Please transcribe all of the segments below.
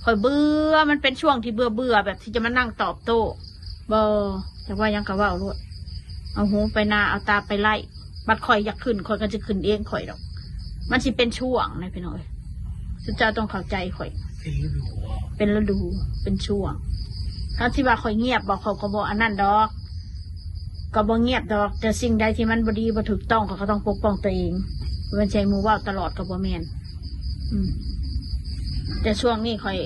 ຂ້ອຍເບື່ອ ມັນເປັນຊ່ວງທີ່ເບື່ອໆ ແບບທີ່ຈະມານັ່ງຕອບໂຕ້ ບໍ່ ຢາກເວົ້າຫຍັງກໍເວົ້າໂລດ ເອົາຫູໄປນາ ເອົາຕາໄປໄລ່ ບັດຂ້ອຍຢາກຂຶ້ນ ຂ້ອຍກໍຈະຂຶ້ນເອງຂ້ອຍດອກ ມັນຊິເປັນຊ່ວງນະ ພີ່ນ້ອງເອີຍ ຊຸມເຈົ້າຕ້ອງເຂົ້າໃຈຂ້ອຍ ເປັນລະດູ ເປັນລະດູ ເປັນຊ່ວງ ຄັນຊິວ່າຂ້ອຍງຽບບໍ່ ຂ້ອຍກໍບໍ່ອັນນັ້ນດອກ ກໍບໍ່ງຽບດອກ ແຕ່ສິ່ງໃດທີ່ມັນບໍ່ດີບໍ່ຖືກຕ້ອງ ຂ້ອຍກໍຕ້ອງປົກປ້ອງຕົວເອງ ບໍ່ແມ່ນຊິໃຫ້ໝູ່ເວົ້າຕະຫຼອດກໍບໍ່ແມ່ນ ອືມ ແຕ່ຊ່ວງນີ້ຂ້ອຍ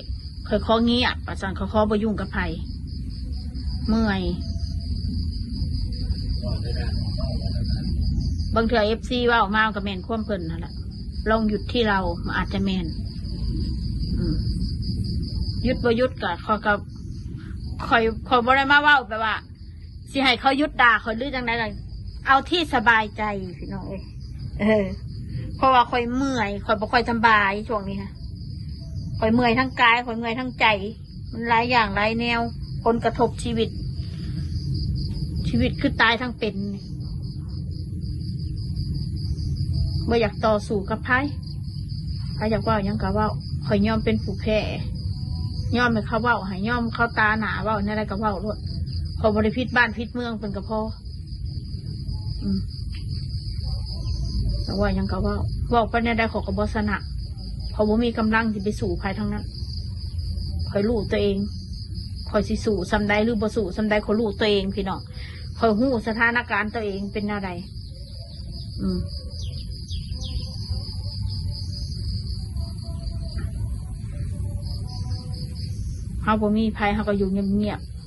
ຂ້ອຍຂໍງຽບ ວ່າຊັ້ນ ຂ້ອຍຂໍບໍ່ຫຍຸ້ງກັບໃຜ ເມື່ອຍ ບາງເທື່ອເອັຟຊີເວົ້າມາກໍແມ່ນຄວາມເພິ່ນຫັ້ນລະ ລອງຢຸດທີ່ເຮົາ ມັນອາດຈະແມ່ນ ອືມ ຢຸດບໍ່ຢຸດກໍ ຂ້ອຍກໍ ຂ້ອຍ ຂ້ອຍບໍ່ໄດ້ມາເວົ້າແບບວ່າ ຊິໃຫ້ເຂົາຢຸດດ່າຂ້ອຍ ຫຼືຈັ່ງໃດລະ ເອົາທີ່ສະບາຍໃຈ ພີ່ນ້ອງເອີຍ ເອີ ເພາະວ່າຂ້ອຍເມື່ອຍ ຂ້ອຍບໍ່ຄ່ອຍສຳບາຍຊ່ວງນີ້ຮະ ຂ້ອຍເມື່ອຍທັງກາຍ ຂ້ອຍເມື່ອຍທັງໃຈ ມັນຫຼາຍຢ່າງຫຼາຍແນວ ຜົນກະທົບຊີວິດ ຊີວິດຄືຕາຍທັງເປັນ ບໍ່ຢາກຕໍ່ສູ້ກັບໃຜ ໃຜຢາກເວົ້າຫຍັງກໍເວົ້າ ຂ້ອຍຍອມເປັນຜູ້ແພ້ ຍອມໃຫ້ເຂົາເວົ້າ ໃຫ້ຍອມເຂົາຕາໜ້າ ເວົ້າແນວໃດກໍເວົ້າໂລດ ຂ້ອຍບໍ່ໄດ້ຜິດບ້ານຜິດເມືອງເພິ່ນກໍພໍ ອືມ ຢາກເວົ້າຫຍັງກໍເວົ້າ ເວົ້າໄປແນວໃດຂ້ອຍກໍບໍ່ຊະນະ ຂ້ອຍບໍ່ມີກຳລັງຊິໄປສູ້ໃຜທັງນັ້ນ ຂ້ອຍຮູ້ຕົວເອງ ຂ້ອຍຊິສູ້ສ່ຳໃດ ຫຼືບໍ່ສູ້ສ່ຳໃດ ຂ້ອຍຮູ້ຕົວເອງ ພີ່ນ້ອງ ຂ້ອຍຮູ້ສະຖານະການຕົວເອງເປັນແນວໃດ ອືມ ເຮົາບໍ່ມີໃຜ ເຮົາກໍຢູ່ງຽບໆ